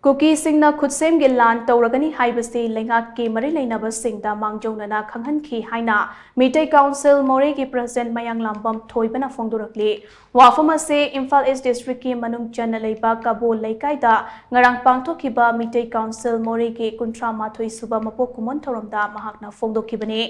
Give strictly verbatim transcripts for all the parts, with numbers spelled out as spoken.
ꯀꯨꯀꯤꯁꯤꯡꯅ ꯈꯨꯠꯁꯦꯝꯒꯤ ꯂꯥꯟ ꯇꯧꯔꯒꯅꯤ ꯍꯥꯏꯕꯁꯤ ꯂꯩꯉꯥꯛꯀꯤ ꯃꯔꯤ ꯂꯩꯅꯕꯁꯤꯡꯗ ꯃꯥꯡꯖꯧꯅꯅ ꯈꯪꯍꯟꯈꯤ ꯍꯥꯏꯅ ꯃꯤꯇꯩ ꯀꯥꯎꯟꯁꯤꯜ ꯃꯣꯔꯦꯒꯤ ꯄ꯭ꯔꯁꯤꯗꯦꯟꯠ ꯃꯌꯥꯡꯂꯥꯝꯕꯝ ꯊꯣꯏꯕꯅ ꯐꯣꯡꯗꯣꯔꯛꯂꯤ꯫ ꯋꯥꯐꯝ ꯑꯁꯤ ꯏꯝꯐꯥꯜ ꯏꯁ ꯗꯤꯁꯇ꯭ꯔꯤꯛꯀꯤ ꯃꯅꯨꯡ ꯆꯟꯅ ꯂꯩꯕ ꯀꯕꯣ ꯂꯩꯀꯥꯏꯗ ꯉꯔꯥꯡ ꯄꯥꯡꯊꯣꯛꯈꯤꯕ ꯃꯤꯇꯩ ꯀꯥꯎꯟꯁꯤꯜ ꯃꯣꯔꯦꯒꯤ ꯀꯨꯟꯊ꯭ꯔꯥ ꯃꯥꯊꯣꯏ ꯁꯨꯕ ꯃꯄꯣꯛ ꯀꯨꯝꯑꯣꯟ ꯊꯧꯔꯝꯗ ꯃꯍꯥꯛꯅ ꯐꯣꯡꯗꯣꯛꯈꯤꯕꯅꯤ꯫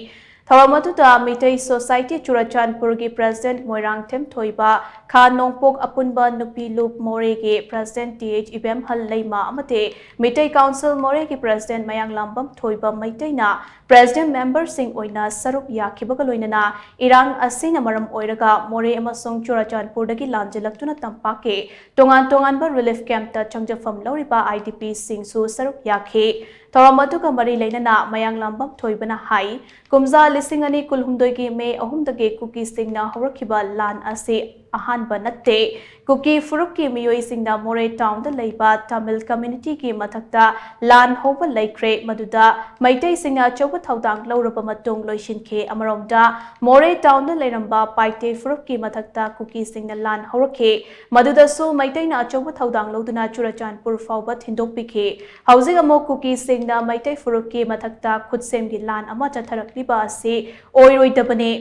ꯊꯧꯔꯝ ꯑꯗꯨꯗ ꯃꯤꯇꯩ ꯁꯣꯁꯥꯏꯇꯤ ꯆꯨꯔꯆꯥꯟꯄꯨꯔꯒꯤ ꯄ꯭ꯔꯁꯤꯗꯦꯟꯠ ꯃꯣꯏꯔꯥꯡꯊꯦꯝ ꯊꯣꯏꯕ, ꯈꯥ ꯅꯣꯡꯄꯣꯛ ꯑꯄꯨꯟꯕ ꯅꯨꯄꯤ ꯂꯨꯞ ꯃꯣꯔꯦꯒꯤ ꯄ꯭ꯔꯁꯤꯗꯦꯟꯠ ꯇꯤ ꯑꯩꯆ ꯏꯕꯦꯝꯍꯜ ꯂꯩꯃ ꯑꯃꯗꯤ ꯃꯤꯇꯩ ꯀꯥꯎꯟꯁꯤꯜ ꯃꯣꯔꯦꯒꯤ ꯄ꯭ꯔꯁꯤꯗꯦꯟꯠ ꯃꯌꯥꯡꯂꯥꯝꯕꯝ ꯊꯣꯏꯕ ꯃꯩꯇꯩꯅ ꯄ꯭ꯔꯁꯤꯗꯦꯟꯠ ꯃꯦꯝꯕꯔꯁꯤꯡ ꯑꯣꯏꯅ ꯁꯔꯨꯛ ꯌꯥꯈꯤꯕꯒ ꯂꯣꯏꯅꯅ ꯏꯔꯥꯡ ꯑꯁꯤꯅ ꯃꯔꯝ ꯑꯣꯏꯔꯒ ꯃꯣꯔꯦ ꯑꯃꯁꯨꯡ ꯆꯨꯔꯆꯥꯟꯄꯨꯔꯗꯒꯤ ꯂꯥꯟꯖꯦꯜꯂꯛꯇꯨꯅ ꯇꯝꯄꯥꯛꯀꯤ ꯇꯣꯉꯥꯟ ꯇꯣꯉꯥꯟꯕ ꯔꯤꯂꯤꯐ ꯀꯦꯝꯞꯇ ꯆꯪꯖꯐꯝ ꯂꯧꯔꯤꯕ ꯑꯥꯏ ꯗꯤ ꯄꯤꯁꯤꯡꯁꯨ ꯁꯔꯨꯛ ꯌꯥꯈꯤ꯫ ꯊꯧꯔꯝ ꯑꯗꯨꯒ ꯃꯔꯤ ꯂꯩꯅꯅ ꯃꯌꯥꯡꯂꯥꯝꯕꯝ ꯊꯣꯏꯕꯅ ꯍꯥꯏ, ꯀꯨꯝꯖꯥ ꯂꯤꯁꯤꯡ ꯑꯅꯤ ꯀꯨꯟꯍꯨꯝꯗꯣꯏꯒꯤ ꯃꯦ ꯑꯍꯨꯝꯗꯒꯤ ꯀꯨꯀꯤꯁꯤꯡꯅ ꯍꯧꯔꯛꯈꯤꯕ ꯂꯥꯟ ꯑꯁꯤ ꯑꯍꯥꯟꯕ ꯅꯠꯇꯦ꯫ ꯀꯨꯀꯤ ꯐꯨꯔꯨꯞꯀꯤ ꯃꯤꯑꯣꯏꯁꯤꯡꯅ ꯃꯣꯔꯦ ꯇꯥꯎꯟꯗ ꯂꯩꯕ ꯇꯥꯃꯤꯜ ꯀꯝꯃ꯭ꯌꯨꯅꯤꯇꯤꯒꯤ ꯃꯊꯛꯇ ꯂꯥꯟ ꯍꯧꯕ ꯂꯩꯈ꯭ꯔꯦ, ꯃꯗꯨꯗ ꯃꯩꯇꯩꯁꯤꯡꯅ ꯑꯆꯧꯕ ꯊꯧꯗꯥꯡ ꯂꯧꯔꯕ ꯃꯇꯨꯡ ꯂꯣꯏꯁꯤꯟꯈꯤ꯫ ꯑꯃꯔꯣꯝꯗ ꯃꯣꯔꯦ ꯇꯥꯎꯟꯗ ꯂꯩꯔꯝꯕ ꯄꯥꯏꯇꯦ ꯐꯨꯔꯨꯞꯀꯤ ꯃꯊꯛꯇ ꯀꯨꯀꯤꯁꯤꯡꯅ ꯂꯥꯟ ꯍꯧꯔꯛꯈꯤ, ꯃꯗꯨꯗꯁꯨ ꯃꯩꯇꯩꯅ ꯑꯆꯧꯕ ꯊꯧꯗꯥꯡ ꯂꯧꯗꯨꯅ ꯆꯨꯔꯆꯥꯟꯄꯨꯔ ꯐꯥꯎꯕ ꯊꯤꯟꯗꯣꯛꯄꯤꯈꯤ꯫ ꯍꯧꯖꯤꯛ ꯑꯃꯨꯛ ꯀꯨꯀꯤꯁꯤꯡꯅ ꯃꯩꯇꯩ ꯐꯨꯔꯨꯞꯀꯤ ꯃꯊꯛꯇ ꯈꯨꯠꯁꯦꯝꯒꯤ ꯂꯥꯟ ꯑꯃ ꯆꯠꯊꯔꯛꯂꯤꯕ ꯑꯁꯤ ꯑꯣꯏꯔꯣꯏꯗꯕꯅꯤ꯫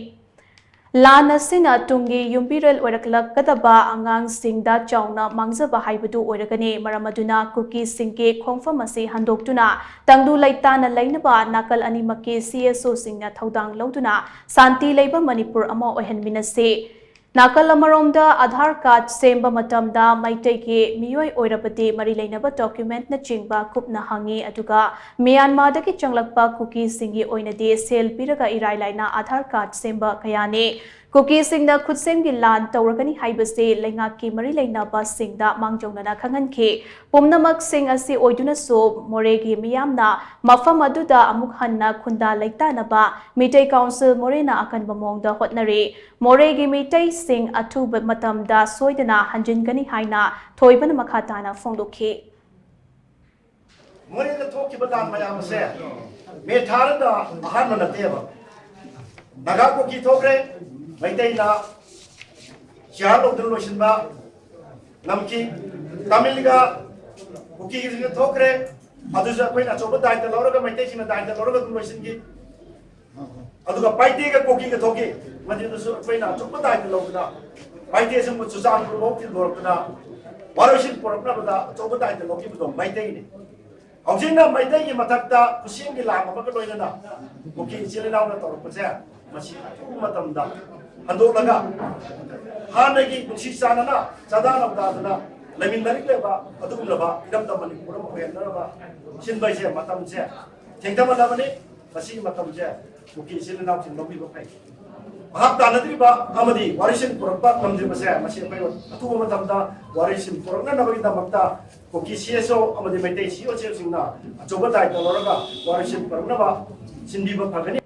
ꯂꯥꯟ ꯑꯁꯤꯅ ꯇꯨꯡꯒꯤ ꯌꯨꯝꯕꯤꯔꯦꯜ ꯑꯣꯏꯔꯛꯂꯛꯀꯗꯕ ꯑꯉꯥꯡꯁꯤꯡꯗ ꯆꯥꯎꯅ ꯃꯥꯡꯖꯕ ꯍꯥꯏꯕꯗꯨ ꯑꯣꯏꯔꯒꯅꯤ꯫ ꯃꯔꯝ ꯑꯗꯨꯅ ꯀꯨꯀꯤꯁꯤꯡꯒꯤ ꯈꯣꯡꯐꯝ ꯑꯁꯤ ꯍꯟꯗꯣꯛꯇꯨꯅ ꯇꯪꯗꯨ ꯂꯩꯇꯥꯅ ꯂꯩꯅꯕ ꯅꯥꯀꯜ ꯑꯅꯤꯃꯛꯀꯤ ꯁꯤ ꯑꯦꯁ ꯑꯣꯁꯤꯡꯅ ꯊꯧꯗꯥꯡ ꯂꯧꯗꯨꯅ ꯁꯥꯟꯇꯤ ꯂꯩꯕ ꯃꯅꯤꯄꯨꯔ ꯑꯃ ꯑꯣꯏꯍꯟꯃꯤꯟꯅꯁꯤ꯫ ꯅꯥꯀꯜ ꯑꯃꯔꯣꯝꯗ ꯑꯥꯙꯥꯔ ꯀꯥꯔꯗ ꯁꯦꯝꯕ ꯃꯇꯝꯗ ꯃꯩꯇꯩꯒꯤ ꯃꯤꯑꯣꯏ ꯑꯣꯏꯔꯕꯗꯤ ꯃꯔꯤ ꯂꯩꯅꯕ ꯗꯣꯀ꯭ꯌꯨꯃꯦꯟꯠꯅꯆꯤꯡꯕ ꯀꯨꯞꯅ ꯍꯪꯉꯤ, ꯑꯗꯨꯒ ꯃ꯭ꯌꯥꯟꯃꯥꯔꯗꯒꯤ ꯆꯪꯂꯛꯄ ꯀꯨꯀꯤꯁꯤꯡꯒꯤ ꯑꯣꯏꯅꯗꯤ ꯁꯦꯜ ꯄꯤꯔꯒ ꯏꯔꯥꯏ ꯂꯥꯏꯅ ꯑꯥꯙꯥꯔ ꯀꯥꯔꯗ ꯁꯦꯝꯕ ꯀꯌꯥꯅꯤ꯫ ꯀꯨꯀꯤꯁꯤꯡꯅ ꯈꯨꯠꯁꯦꯝꯒꯤ ꯂꯥꯟ ꯇꯧꯔꯒꯅꯤ ꯍꯥꯏꯕꯁꯤ ꯂꯩꯉꯥꯛꯀꯤ ꯃꯔꯤ ꯂꯩꯅꯕꯁꯤꯡꯗ ꯃꯥꯡꯖꯧꯅꯅ ꯈꯪꯍꯟꯈꯤ꯫ ꯄꯨꯝꯅꯃꯛꯁꯤꯡ ꯑꯁꯤ ꯑꯣꯏꯗꯨꯅꯁꯨ ꯃꯣꯔꯦꯒꯤ ꯃꯤꯌꯥꯝꯅ ꯃꯐꯝ ꯑꯗꯨꯗ ꯑꯃꯨꯛ ꯍꯟꯅ ꯈꯨꯟꯗꯥ ꯂꯩꯇꯥꯅꯕ ꯃꯤꯇꯩ ꯀꯥꯎꯟꯁꯤꯜ ꯃꯣꯔꯦꯅ ꯑꯀꯟꯕ ꯃꯑꯣꯡꯗ ꯍꯣꯠꯅꯔꯤ꯫ ꯃꯣꯔꯦꯒꯤ ꯃꯤꯇꯩꯁꯤꯡ ꯑꯊꯨꯕ ꯃꯇꯝꯗ ꯁꯣꯏꯗꯅ ꯍꯟꯖꯤꯟꯒꯅꯤ ꯍꯥꯏꯅ ꯊꯣꯏꯕꯅ ꯃꯈꯥ ꯇꯥꯅ ꯐꯣꯡꯗꯣꯛꯈꯤ꯫ ꯃꯣꯔꯦꯗ ꯊꯣꯛꯈꯤꯕ ꯂꯥꯟ ꯃꯌꯥꯝ ꯑꯁꯦ ꯃꯦ ꯊꯥꯗ ꯑꯍꯥꯟꯕ ꯅꯠꯇꯦꯕ꯫ ꯅꯥꯒꯥ ꯀꯨꯀꯤ ꯊꯣꯛꯈ꯭ꯔꯦ, ꯃꯩꯇꯩꯅ ꯆꯤꯌꯥꯔ ꯂꯧꯗꯨꯅ ꯂꯣꯏꯁꯤꯟꯕ ꯉꯝꯈꯤ꯫ ꯇꯥꯃꯤꯜꯒ ꯀꯨꯀꯤꯒꯤꯁꯤꯅ ꯊꯣꯛꯈ꯭ꯔꯦ꯫ ꯑꯗꯨꯁꯨ ꯑꯩꯈꯣꯏꯅ ꯑꯆꯧꯕ ꯗꯥꯏꯇ ꯂꯧꯔꯒ, ꯃꯩꯇꯩꯁꯤꯡꯅ ꯗꯥꯏꯇ ꯂꯧꯔꯒ ꯑꯗꯨꯝ ꯂꯣꯏꯁꯤꯟꯈꯤ꯫ ꯑꯗꯨꯒ ꯄꯥꯏꯇꯦꯒ ꯀꯨꯀꯤꯒ ꯊꯣꯛꯈꯤ꯫ ꯃꯗꯨꯗꯁꯨ ꯑꯩꯈꯣꯏꯅ ꯑꯆꯧꯕ ꯗꯥꯏꯇ ꯂꯧꯗꯅ ꯄꯥꯏꯇꯦꯁꯤꯡꯕꯨ ꯆꯨꯔꯆꯥꯟꯄꯨꯔ ꯐꯥꯎ ꯊꯤꯟꯗꯣꯔꯛꯇꯅ ꯋꯥꯔꯣꯏꯁꯤꯟ ꯄꯨꯔꯛꯅꯕꯗ ꯑꯆꯧꯕ ꯗꯥꯏꯇ ꯂꯧꯈꯤꯕꯗꯣ ꯃꯩꯇꯩꯅꯤ꯫ ꯍꯧꯖꯤꯛꯅ ꯃꯩꯇꯩꯒꯤ ꯃꯊꯛꯇ ꯈꯨꯠꯁꯦꯝꯒꯤ ꯂꯥꯡ ꯑꯃꯒ ꯂꯣꯏꯅꯅ ꯀꯨꯀꯤ ꯏꯆꯤꯜ ꯏꯅꯥꯎꯅ ꯇꯧꯔꯛꯄꯁꯦ, ꯃꯁꯤ ꯑꯊꯨꯕ ꯃꯇꯝꯗ ꯍꯟꯗꯣꯛꯂꯒ ꯍꯥꯟꯅꯒꯤ ꯅꯨꯡꯁꯤ ꯆꯥꯟꯅꯅ ꯆꯥꯗꯥ ꯅꯧꯗꯥꯗꯅ ꯂꯩꯃꯤꯟꯅꯔꯤꯕ ꯑꯗꯨꯒꯨꯝꯂꯕ ꯏꯔꯝꯗꯝ ꯃꯅꯤꯄꯨꯔ ꯑꯃ ꯑꯣꯏꯍꯟꯅꯅꯕ ꯁꯤꯟꯕ ꯍꯥꯏꯁꯦ ꯃꯇꯝꯁꯦ ꯊꯦꯡꯊꯃꯜꯂꯕꯅꯤ꯫ ꯃꯁꯤꯒꯤ ꯃꯇꯝꯁꯦ ꯀꯨꯀꯤ ꯏꯆꯤꯜ ꯏꯅꯥꯎꯁꯤꯡ ꯂꯧꯕꯤꯕ ꯐꯩ꯫ ꯚꯥꯞ ꯇꯥꯅꯗ꯭ꯔꯤꯕ ꯑꯃꯗꯤ ꯋꯥꯔꯤꯁꯤꯟ ꯄꯨꯔꯛꯄ ꯉꯝꯗ꯭ꯔꯤꯕꯁꯦ, ꯃꯁꯤ ꯑꯩꯈꯣꯏ ꯑꯊꯨꯕ ꯃꯇꯝꯗ ꯋꯥꯔꯤꯁꯤꯟ ꯄꯨꯔꯛꯅꯅꯕꯒꯤꯗꯃꯛꯇ ꯀꯨꯀꯤ ꯁꯤ ꯑꯦꯁ ꯑꯣ ꯑꯃꯗꯤ ꯃꯩꯇꯩ ꯁꯤ ꯑꯣ ꯁꯤ ꯑꯣꯁꯤꯡꯅ ꯑꯆꯧꯕ ꯗꯥꯏꯇ ꯂꯧꯔꯒ ꯋꯥꯔꯤꯁꯤꯟ ꯄꯨꯔꯛꯅꯕ ꯁꯤꯟꯕꯤꯕ ꯐꯒꯅꯤ꯫